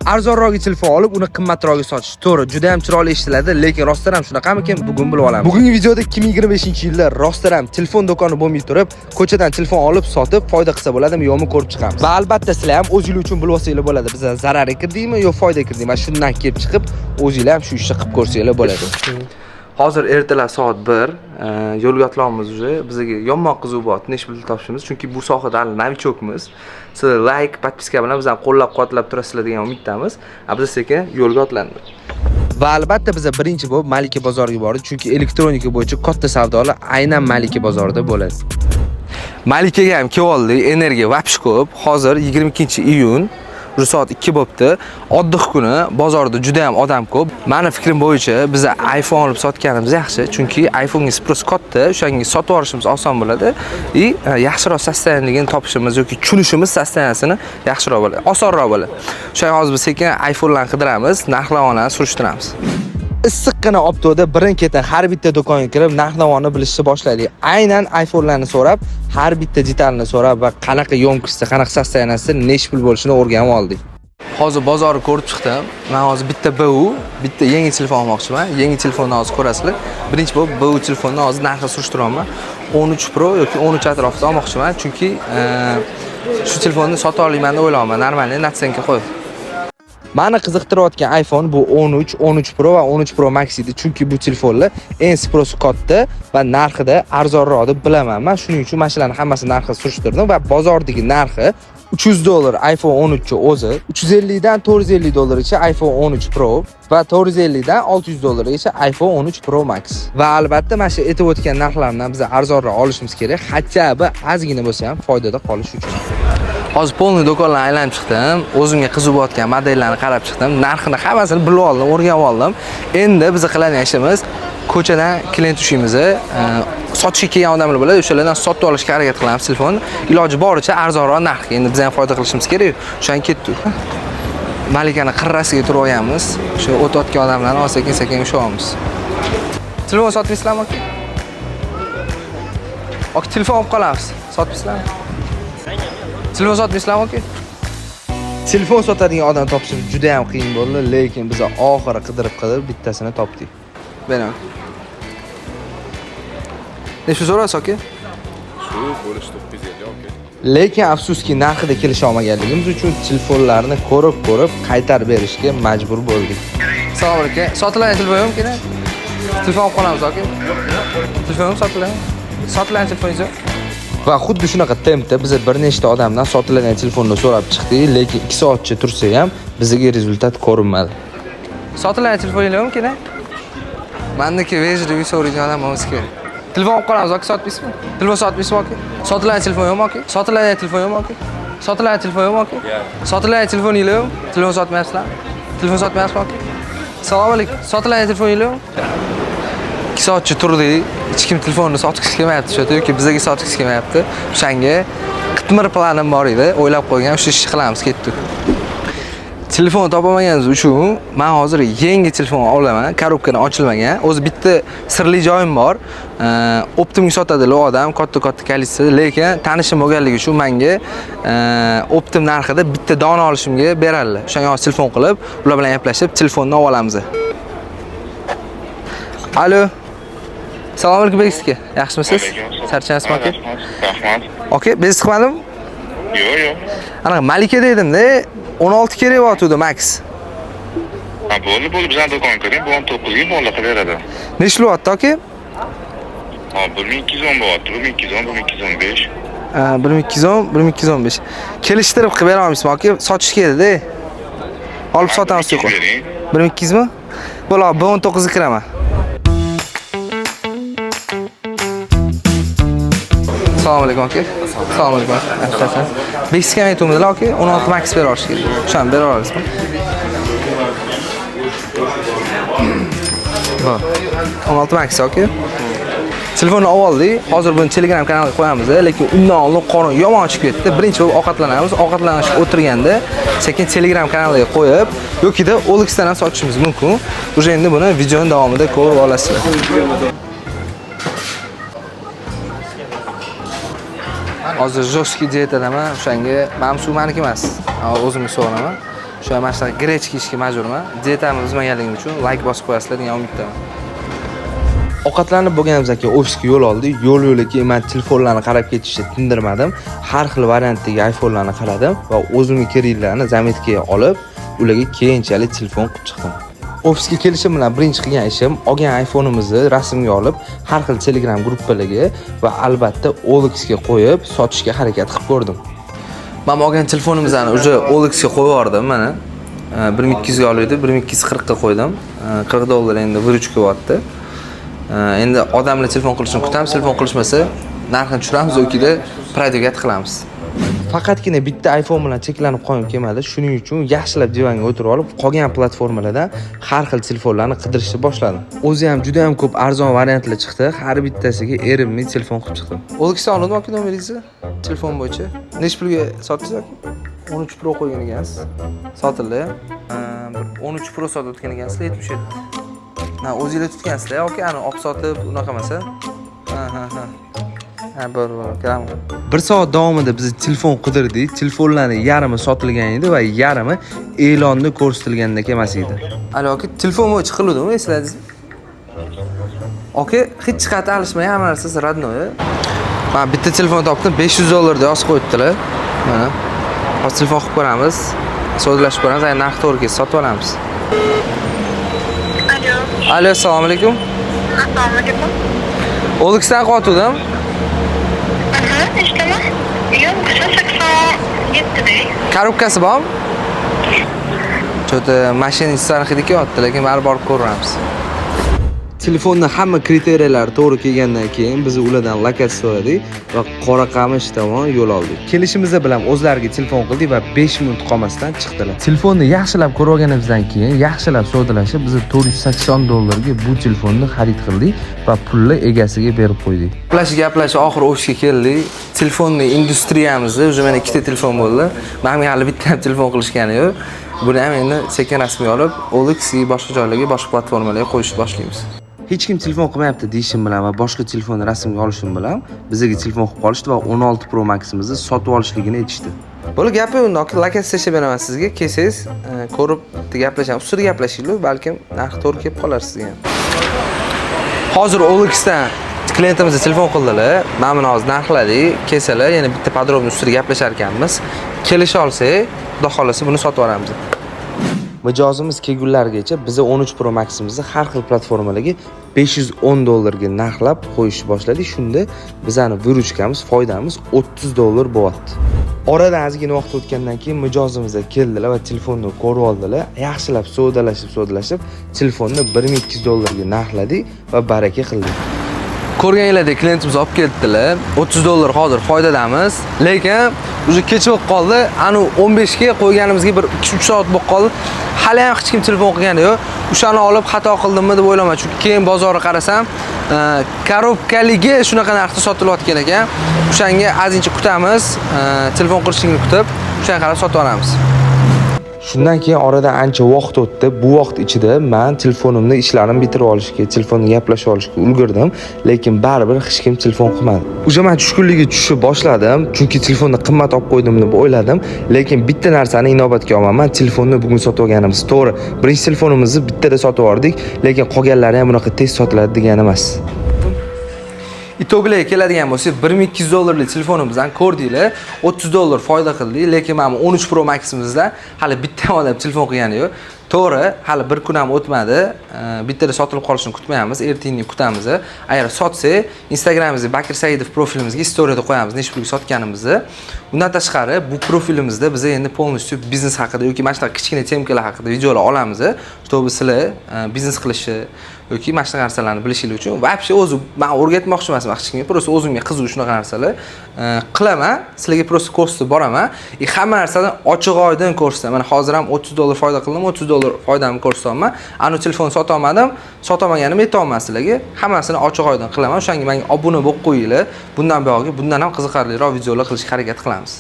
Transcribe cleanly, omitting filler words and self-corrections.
Arzonrog'i telefon olib, uni qimmatrog'i sotish. To'g'ri, juda ham chiroyli eshitiladi, lekin rostdan ham shunaqamikin? Bugun bilib olamiz. Bugungi videoda 2025-yilda rostdan ham telefon do'koni bo'lmay turib, ko'chadan telefon olib sotib foyda qilsa bo'ladimi, yo'qmi ko'rib chiqamiz. Va albatta sizlar ham o'zingiz uchun bilib olsanglar bo'ladi. Biz zararga kirdikmi yo foyda kirdikmi? Mana shundan kelib chiqib, o'zinglar ham shu ishni qilib ko'rsanglar bo'ladi. Hozir ertalab soat 1, yo'lga otlanamiz уже. Bizga yomon qiziq bo'lyapti, necha pul topishimiz, chunki bu sohada hali новичок miz. Sizlar like, подписка bilan bizani qo'llab-quvvatlab turasizlar degan umiddamiz. A biz sekin yo'lga otlandik. Va albatta biz birinchi bo'lib Malika bozoriga bordik, chunki elektronika bo'yicha katta savdolar aynan Malika bozorida bo'ladi. Malikaga ham kelib oldik, energiya вообще ko'p. Hozir 22-iyun, уже soat 2 bo'libdi. Oddiq kuni bozorda juda ham odam ko'p. Mani fikrim bo'yicha biz iPhone olib sotganimiz yaxshi, chunki iPhone'ga спрос katta, o'shanga sotib olishimiz oson bo'ladi и yaxshiroq состояние ligini topishimiz yoki tushunishimiz состояния sini yaxshiroq bo'ladi, osonroq bo'ladi. O'shanga hozir biz sekin iPhone'larni qidiramiz, narx-navoni surishtiramiz. Issiqqina oftobda birin-ketin har bitta do'konga kirib narx-navoni bilishni boshladik. Aynan iPhone'larni so'rab, har bitta detalini so'rab va qanaqa ёмкости, qanaqa состояния si, nechi pul bo'lishini o'rganib oldik. Hozir bozorni ko'rib chiqdim. Men hozir bitta BU, bitta yangi telefon olmoqchiman. Yangi telefonni hozir ko'rasizlar. Birinchi bo'lib BU telefonni hozir narxini surishtiryapman. 13 Pro yoki 13 atrofida olmoqchiman, chunki shu telefonni sota olmayman deb o'ylayapman. Нормальный наценка qo'yib. Mani qiziqtirayotgan iPhone bu 13, 13 Pro va 13 Pro Max edi. Chunki bu telefonlar eng спрос i katta va narxida arzonroq deb bilaman. Men shuning uchun mana shularning hammasini narxini surishtirdim va bozordagi narxi 300 dollar iPhone 13 o'zi, 350 dan 450 dollargacha iPhone 13 Pro va 450 dan 600 dollargacha iPhone 13 Pro Max. Va albatta mana shu aytib o'tgan narxlardan biz arzonroq olishimiz kerak, хотя бы ozgina bo'lsa ham foydada qolish uchun. Hozir полный do'konlarni aylanib chiqdim. O'zimga qiziq bo'layotgan modellarni qarab chiqdim. Narxini hammasini bilib oldim, o'rganib oldim. Endi biz qiladigan ishimiz ko'chadan klient ushlaymiz. Sotishga kelgan odamlar bo'ladi, o'shalardan sotib olishga harakat qilamiz telefonni. Iloji boricha arzonroq narxga. Endi biz ham foyda qilishimiz kerak. O'shanga ketdik. Malikani qirrasiga turib olganmiz. O'sha o'tayotgan odamlarni sekin-sekin ushlayapmiz. Telefon sotmaysizlarmi aka? Aka, telefon olib qolamiz. Sotmaysizlarmi? Telefon sotmaysizlarmi aka? Telefon sotadigan odam topishimiz juda ham qiyin bo'ldi, lekin biz oxiri qidirib-qidirib bittasini topdik. Bering. Necha so'raysiz aka? Shu bo'lishi 950 aka. Lekin afsuski narxida kelisha olmaganligimiz uchun telefonlarni ko'rib-ko'rib qaytarib berishga majbur bo'ldik. Assalomu alaykum. Sotiladigan telefon yo'qmi? Telefon olib qolamiz aka. Telefon yo'qmi sotiladi? Sotiladigan telefoningiz yo'q? Va xuddi shunaqa tempda biz bir nechta odamdan sotiladigan telefonni so'rab chiqdik, lekin 2 soatcha tursa ham bizga результат ko'rinmadi. Sotiladigan telefoningiz yo'qmi? Mandiki вежливый so'raydigan odam bo'lmasa kerak. Telefon olib qolamiz aka, sotmaysizmi? Telefon sotmaysizmi aka? Sotiladigan telefon yo'qmi aka? Sotiladigan telefon yo'qmi aka? Sotiladigan telefon yo'qmi aka? Sotiladigan telefoningiz yo'qmi? Telefon sotmayapsizlarmi? Telefon sotmayapsizmi aka? Assalomu alaykum. Sotiladigan telefoningiz yo'qmi? 2 soatcha turdik, hech kim telefonni sotgisi kelmayapti shu yerda yoki bizga sotgisi kelmayapti. O'shanga qitmir planim bor edi, o'ylab qo'ygan, o'sha ishni qilamiz, ketdik. Telefon topolmaganimiz uchun men hozir yangi telefon olaman, коробка ni ochilmagan. O'zi bitta sirli joyim bor. Оптом ga sotadilar odam katta-katta количество da, lekin tanishim bo'lganligi uchun menga оптом narxida bitta dona olishimga beradilar. O'shanga hozir telefon qilib, ular bilan gaplashib, telefonni olib olamiz. Alo. Assalomu alaykum Bekis aka. Yaxshimisiz? Charchamasmi aka? Rahmat. Aka, bez chiqmadim? Yo'q, yo'q. Anaqa Malikada edimda, 16 kerak bo'lyotgandi Max. Ha, bo'ldi, bo'ldi, bizning do'konga kiring, bu 19 ga bolalar qilib beradi. Necha pul aka? Ha, 1210 bo'lyapti, 1210, 1215. Ha, 1210, 1215. Kelishtirib qilib bera olmaysizmi aka? Sotish kerakda. Olib sotamiz yo'q. Bering. 1200 mi? Bo'ladi, B19 ga kiraman. Assalomu alaykum aka. Assalomu alaykum. Yaxshimisiz? Bekisga aytuvdilar aka, 16 Max bera olish kerak. O'shani bera olasizmi? Bor. 16 Max aka. Telefonni olib oldik. Hozir buni Telegram kanaliga qo'yamiz, lekin undan oldin qorin yomon chiqib ketdi. Birinchi bo'lib ovqatlanamiz. Ovqatlanishib o'tirganda sekin Telegram kanaliga qo'yib, yokida OLXdan ham sotishimiz mumkin. Уже endi buni videoning davomida ko'rib olasizlar. Hozir жесткий dietadaman, o'shanga mana bu suv meniki emas. O'zimga so'raman. O'sha mana shunaqa гречка yeyishga majburman. Dietamni buzmaganligim uchun layk bosib qo'yasizlar degan umiddaman. Ovqatlanib bo'lganimizdan keyin ofisga yo'l oldik. Yo'l yo'lakay man telefonlarni qarab ketishni tindirmadim. Har xil variantdagi iPhone'larni qaradim va o'zimga keraklilarini заметка ga olib, ularga keyinchalik telefon qilib chiqdim. Ofisga kelishim bilan birinchi qilgan ishim olgan iPhone'imizni rasmga olib, har xil Telegram gruppalarga va albatta OLXga qo'yib sotishga harakat qilib ko'rdim. Man olgan telefonimizni уже OLXga qo'yib yubordim mana. 1200 ga oldik, 1240 ga qo'ydim. 40 dollar endi выручка bo'lyapti. Endi odamlar telefon qilishini kutamiz, telefon qilishmasa narxini tushiramiz yokida продвигать qilamiz. Faqatgina bitta iPhone bilan cheklanib qolgim kelmadi. Shuning uchun yaxshilab divanga o'tirib olib, qolgan platformalardan har xil telefonlarni qidirishni boshladim. O'zi ham juda ham ko'p arzon variantlar chiqdi. Har bittasiga erinmay telefon qilib chiqdim. OLXdan oldim aka nomeringizni telefon bo'yicha. Necha pulga sotdingiz aka? 13 Pro qo'ygan ekansiz. Sotildi. Bir 13 Pro sotib o'tgan ekansizlar, 77. Ha, o'zinglar tutgansizlar yoki ani olib sotib unaqa emas, a? Ha. Ha, bo'ldi, bo'ldi, kelaman. Bir soat davomida biz telefon qidirdik. Telefonlarning yarmi sotilgan edi va yarmi e'londa ko'rsatilgandek emas edi. Alo aka, telefon bo'yicha qiluvdimi, esladingizmi? Aka, hech qayerda alishmay, hamma narsasi родной. Man bitta telefon topdim, 500 dollar deb yozib qo'yibdilar. Mana. Hozir telefon qilib ko'ramiz. Savdolashib ko'ramiz, agar narx to'g'ri kelsa sotib olamiz. Alo. Alo, assalomu alaykum. Assalomu alaykum. OLXdan qilyotgandim. Aha, eshitaman. Yo'q, shu 87-da. Коробка si bormi? Что-то mashinistlar hidi kelyapti, lekin baribir borib ko'ramiz. Telefonni hamma kriteriyalari to'g'ri kelgandan keyin biz ulardan lokatsiya so'radik va Qoraqamish tomon yo'l oldik. Kelishimiz bilan o'zlariga telefon qildik va 5 minut qolmasdan chiqdilar. Telefonni yaxshilab ko'rib olganimizdan keyin yaxshilab savdolashib biz 480 dollarga bu telefonni xarid qildik va pulni egasiga berib qo'ydik. Gaplashib gaplashib oxiri ofisga keldik. Telefonni industriyamizda уже mana ikkita telefon bo'ldi. Menga hali bitta ham telefon qilishgani yo'q. Buni ham endi sekin rasmga olib, OLX boshqa joylarga, boshqa platformalarga qo'yishni boshlaymiz. Hech kim telefon qilmayapti deyishim bilan va boshqa telefonni rasmga olishim bilan bizga telefon qilib qolishdi va 16 Pro Max'imizni sotib olishligini aytishdi. Bo'ldi, gapi unda lokatsiya tashlab beraman sizga, kelsangiz, ko'rib bitta gaplashamiz. Ustida gaplashinglar, balkim narx to'g'ri kelib qolar sizga ham. Hozir OLXdan klientimizga telefon qildilar. Mana buni hozir narxladik. Kelsalar, yana bitta подробно ustida gaplashar ekanmiz. Kelisha olsak, xudo xohlasa buni sotib olamiz. Mijozimiz kelgunlarigacha biza 13 Pro Max'imizni har xil platformalarga 510 dollarga narxlab qo'yishni boshladik. Shunda bizani выручка miz, foydamiz 30 dollar bo'lyapti. Oradan ozgina vaqt o'tgandan keyin mijozimiz keldilar va telefonni ko'rib oldilar. Yaxshilab savdolashib, savdolashib telefonni 1200 dollarga narxladik va baraka qildik. Ko'rganinglardek klientimiz olib keldilar. 30 dollar hozir foydadamiz, lekin уже kech bo'lib qoldi. Anu 15 ga qo'yganimizga bir 2-3 soat bo'lib qoldi. Hali ham hech kim telefon qilgani yo'q. O'shani olib xato qildimmi deb o'ylaman, chunki keyin bozorga qarasam, коробка ligi shunaqa narxda sotilayotgan ekan. O'shanga ozgincha kutamiz, telefon qilishini kutib, o'shanga qarab sotib olamiz. Shundan keyin oradan ancha vaqt o'tdi. Bu vaqt ichida men telefonimni ishlarimni bitirib olishga, telefonni gaplashib olishga ulgurdim, lekin baribir hech kim telefon qilmadi. Уже men tushkunlikka tushib boshladim, chunki telefonni qimmat olib qo'ydim deb o'yladim, lekin bitta narsani inobatga olmanman. Telefonni bugun sotib olganimiz to'g'ri. Birinchi telefonimizni bittada sotib yubordik, lekin qolganlari ham bunaqa tez sotiladi degani emas. Итог larga keladigan bo'lsak, 1200 dollarlik telefonimizdan ko'rdinglar, 30 dollar foyda qildik, lekin mana bu 13 Pro Max'imizda hali bitta ham odam telefon qilgani yo'q. To'g'ri, hali bir kun ham o'tmadi. Bittada sotilib qolishini kutmayapmiz, ertangi kutamiz. Agar sotsak, Instagramimizda Bakir Saidov profilimizga istoriyada qo'yamiz necha pulga sotganimizni. Undan tashqari, bu profilimizda biz endi полностью biznes haqida yoki mana shunaqa kichkina темка lar haqida videolar olamiz, чтобы sizlar biznes qilishi yoki mana shunaqa narsalarni bilishinglar uchun. Вообще o'zi men o'rgatmoqchi emasman hech kimga, просто o'zimga qiziq shunaqa narsalar qilaman, sizlarga просто ko'rsatib boraman. И hamma narsani ochiq oydin ko'rsataman. Mana hozir ham 30 dollar foyda qildim, 30 dollar foydamni ko'rsatyapman. Anu telefon sota olmadim, sota olmaganimni aytyapman sizlarga. Hammasini ochiq oydin qilaman. O'shanga menga obuna bo'lib qo'yinglar. Bundan buyog'iga bundan ham qiziqarliroq videolar qilishga harakat qilamiz.